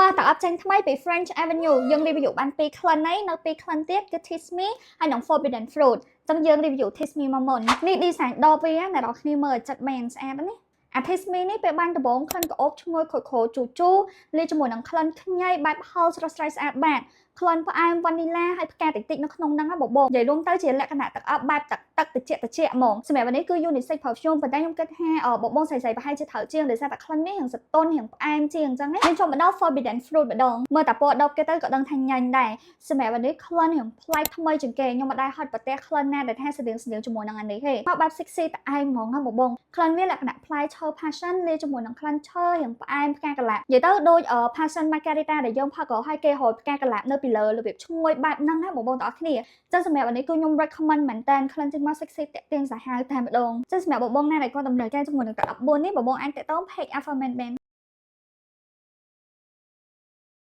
មកទឹកអប់ចេញថ្មីពី French Avenue យើង review បានពីរក្លិនហើយនៅពីរក្លិនទៀតគឺ Tease Me ហើយនិង Forbidden Fruit ចឹងយើង review Tease Me មកមុននេះ design ដបវាអ្នកនរគ្នាមើលឲ្យចិត្តមែនស្អាតណាស់អា Tease Me នេះពេលបាញ់ដំបងក្លិនក្អូបឈ្ងុយខូចខូចជូជូលាយជាមួយនឹងក្លិនខ្ញីបែបហឹរស្រស់ស្រាយស្អាតបាតក្លិនផ្អែមវ៉ានីឡាហើយផ្កាតិចតិចនៅក្នុងហ្នឹងណាបងបងនិយាយរួមទៅជាលក្ខណៈទឹកអប់បែបទឹកទឹកតិចតិចហ្មងសម្រាប់នេះគឺ unisex perfume ប៉ុន្តែខ្ញុំគិតថាបងបងស្រីៗប្រហែលជាត្រូវជាងដោយសារតែក្លិននេះរៀងសតុនរៀងផ្អែមជាងអញ្ចឹងណាយើងចូលមកដល់ Forbidden Fruit ម្ដងមើលតែពណ៌ដបគេទៅក៏ដឹងថាញ៉ាញ់ដែរសម្រាប់នេះក្លិនរៀងប្លែកថ្មីជាងគេខ្ញុំមិនដែលហត់ប្រទះក្លិនណាដែលថាស្តៀងស្តៀងជាមួយនឹងអានេះទេមកបែប sexy តែឯងហ្មងណាបងបងក្លិនវាលក្ខណៈផ្លែឈើ passion លាយជាមួយនឹងក្លិនឈើរៀងផ្អែមផ្កាកន្លានិយាយទៅដូច passion margarita ដែលយើងផឹកក៏ឲ្យគេរោយផ្កាកន្លានៅពីលើរបៀបឈ្ងុយបែបហ្នឹងណាបងបងទាំងអស់គ្នាចឹងសម្រាប់អានេះគឺខ្ញុំ recommend មែនតើក្លិនចេញមក sexy តាក់ទាញសាហាវតែម្ដងចឹងសម្រាប់បងបងណាដែលគាត់តម្រូវការជាមួយនឹងទឹក14នេះបងបងអាចតាក់ទង page Alpha Man បាន។